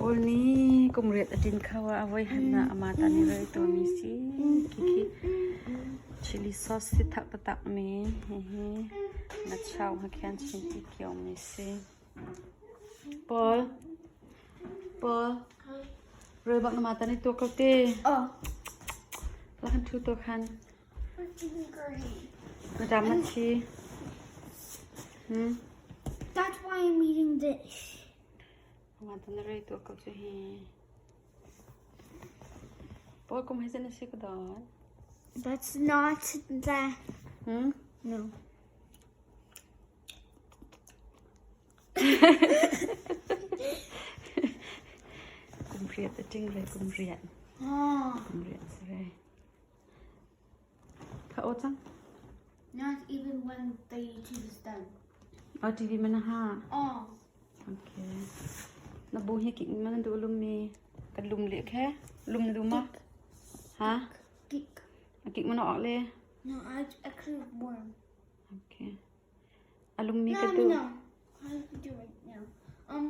Paul nih kum riat a ṭin kho ah a voihannak amah ta nih rel tuahmi si. Khikhi chili sauce si thak taktakmi hihi na chau hakhian chin ti kiomi si. Paul, Paul, rel bak nama ta nih tuah ko te. Oh. Lakhan ṭhu tuah khan. Na ṭam na thi. Hmm? That's why I'm eating this. Paul kum he na si ka dawt. That's not the Hmm? no. Kum riat a ting re kum riat. Oh. Kum riat si ve. Kha o cang. Not even when the YouTube is done. O TV mana ha. Oh. Okay. Na bu hi ki mana du lum mi. Kan lum le khe. Lum na du ma? Ha? Kik. Kik mana ok le? No, it's actually warm. Okay. Alum mi No, ka du. no. How do you do it now? Um.